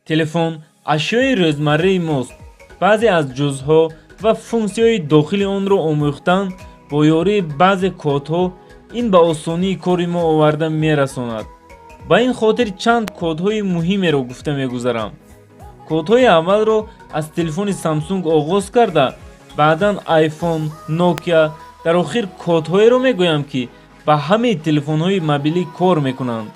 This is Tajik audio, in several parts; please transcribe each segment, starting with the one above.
Телефон ашёи рӯзмарраи мост. Баъзе аз ҷузъҳо ва функсияҳои дохили онро омӯхтан бо ёрии баъзе кодҳо ин ба осонии кори мо оварда мерасонад. Ба ин хотир чанд кодҳои муҳимеро гуфта мегузарам. Кодҳои аввалро аз телефони Samsung оғоз карда, баъдан iPhone, Nokia, дар охир кодҳоеро мегӯям, ки ба ҳамаи телефонҳои мобилӣ кор мекунанд.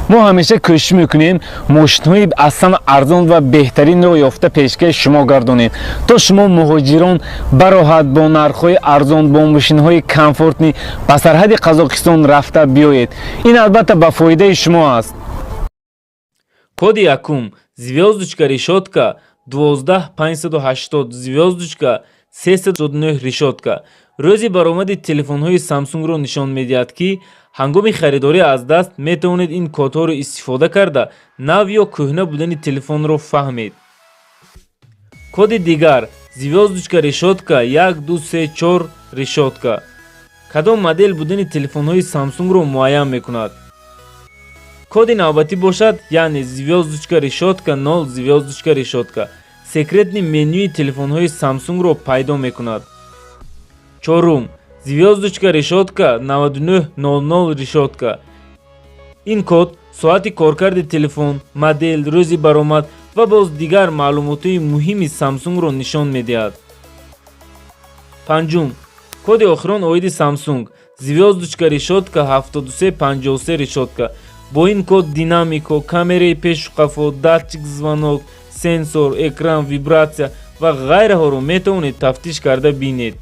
Мо ҳамеша кӯшиш мекунем мошинҳои аз ҳама арзон ва беҳтаринро ёфта пешкаши шумо гардонем, то шумо муҳоҷирон бароҳат бо нархҳои арзон, бо мошинҳои комфортный ба сарҳади Қазоқистон рафта биёед. Ин албатта ба фоидаи шумо аст. Коди якум: звёздочка решётка 12580 звёздочка 309 решётка. Рӯзи баромади телефонҳои Самсунгро нишон медиҳад, ки ҳангоми харидорӣ аз даст метавонед ин кодҳоро истифода карда, нав ё кӯҳна будани телефонро фаҳмед. Коди дигар: звёздочка решётка 1234 решётка. Кадом модел будани телефонҳои Самсунгро муайян мекунад. Коди навбатӣ бошад, яъне звёздочка решётка 0 звёздочка решётка, секретный менюи телефонҳои Самсунгро пайдо мекунад. Чорум: звёздочка решётка 9900 решётка. Ин код соати коркарди телефон, модел, рӯзи баромад ва боз дигар маълумотҳои муҳими Самсунгро нишон медиҳад. Панҷум, коди охирон оиди Самсунг: звёздочка решётка 7353 решётка. Бо ин код динамико, камераи пешу қафо, датчик звонок, сенсор, экран, вибратсия ва ғайраҳоро метавонед тафтиш карда бинед.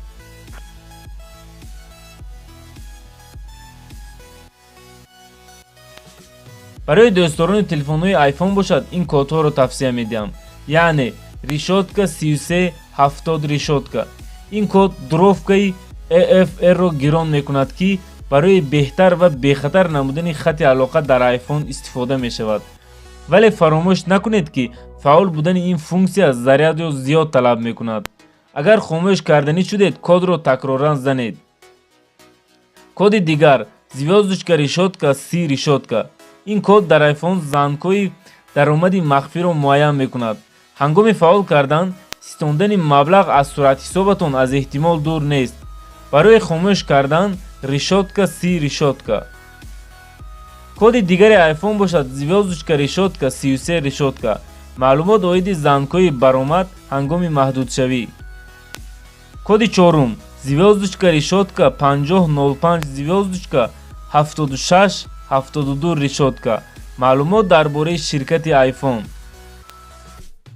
Барои дӯстдорони телефонҳои iPhone бошад, ин кодҳоро тавсия медиҳам, яъне решётка 33 70 решётка. Ин код дровкаи EFR-ро гирон мекунад, ки барои беҳтар ва бехатар намудани хати алоқа дар iPhone истифода мешавад. Вале фаромӯш накунед, ки фаъол будани ин функсия зарядро зиёд талаб мекунад. Агар хомӯш карданӣ шудед, кодро такроран занед. Коди дигар: звёздочка решётка 30 решётка. Ин код дар iPhone зангҳои даромади махфиро муайян мекунад. Ҳангоми фаъол кардан, ситондани маблағ аз суратҳисобатон аз эҳтимол дур нест. Барои хомӯш кардан решётка 30 решётка. Коди дигари iPhone бошад, звёздочка решётка 33 решётка. Маълумот оиди зангҳои баромад ҳангоми маҳдудшавӣ. Коди чорум: звёздочка решётка 5005 звёздочка 76 72 решётка. Маълумот дар бораи ширкати iPhone.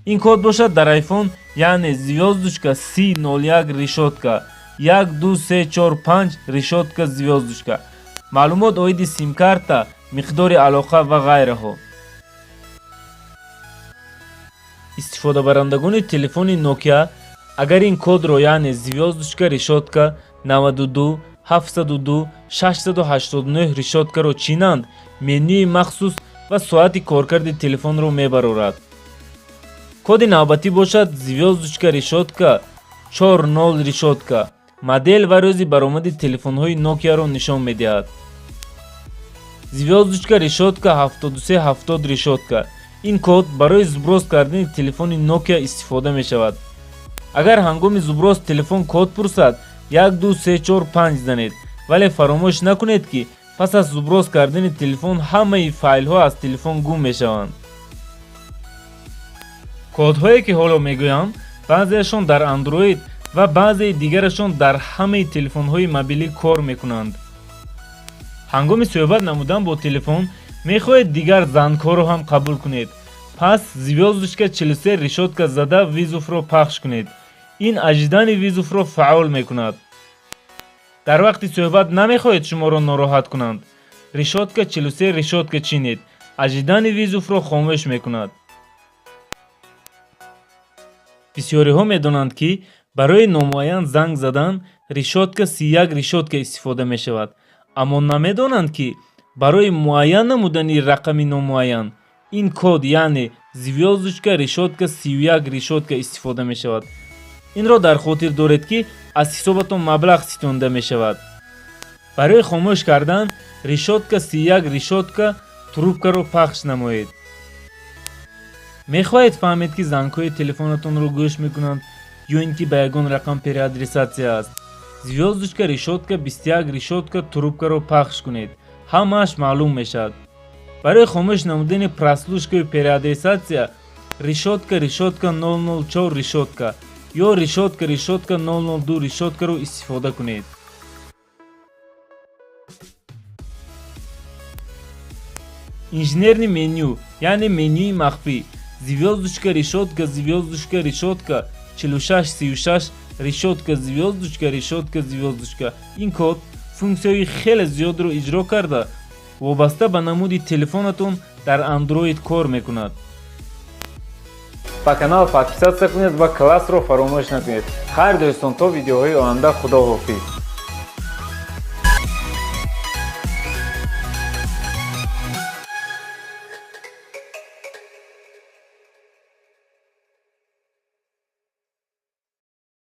Ин код бошад дар iPhone, яъне звёздочка 3001 решётка 1 2 3 4 5 решётка звёздочка. Маълумот оиди симкарта, миқдори алоқа ва ғайраҳо. Истифодабарандагони телефони Nokia агар ин кодро, яъне звёздочка решётка 92 702 689 решёткаро чинанд, менюи махсус ва соати коркарди телефонро мебарорад. Коди навбатӣ бошад, звёздочка решётка 40 решётка, модел ва рӯзи баромади телефонҳои Nokia-ро нишон медиҳад. Звёздочка решётка 73 70 решётка. Ин код барои сброс кардани телефони Nokia истифода мешавад. Агар ҳангоми сброс телефон код пурсад, 1 2 3 4 5 занед. Вале фаромӯш накунед, ки пас аз сброс кардани телефон ҳамаи файлҳо аз телефон гум мешаванд. Кодҳое, ки ҳоло мегӯям, баъзеашон дар Android ва баъзеи дигарашон дар ҳамаи телефонҳои мобилӣ кор мекунанд. Ҳангоми суҳбат намудан бо телефон мехоҳед дигар зангҳоро ҳам қабул кунед, пас звёздочка 43 решётка зада, вызовро пахш кунед. Ин ожидание вызовро фаъол мекунад. Дар вақти суҳбат намехоҳед шуморо нороҳат кунанд, решётка 43 решётка чинед, ожидание вызовро хомӯш мекунад. Бисёриҳо медонанд, ки барои номуайян занг задан решётка 31 решётка истифода мешавад, аммо намедонанд, ки барои муайян намудани рақами номуайян ин код, яъне звёздочка решётка 31 решётка истифода мешавад. Инро дар хотир доред, ки аз ҳисобатон маблағ ситонда мешавад. Барои хомӯш кардан решётка 31 решётка трубкаро пахш намоед. Мехоҳед фаҳмед, ки зангҳои телефонатонро гӯш мекунанд ё ин ки ба ягон рақам переадресация аст? Звёздочка решётка 21 решётка трубкаро пахш кунед, ҳамааш маълум мешавад. Барои хомӯш намудани прослушкаю переадресация решётка решётка 004 решётка ё решётка решётка 002 решёткаро истифода кунед. Инженерный меню, яъне менюи махфӣ: звёздочка решётка звёздочка решётка 46 36 решётка звёздочка решётка звёздочка. Ин код функсияҳои хеле зиёдро иҷро карда, вобаста ба намуди телефонатон дар Андроид кор мекунад. Ба канал подписаться кунед ва классро фаромӯш накунед. Хайр, дӯстон, то видеоҳои оянда, худо ҳофиз.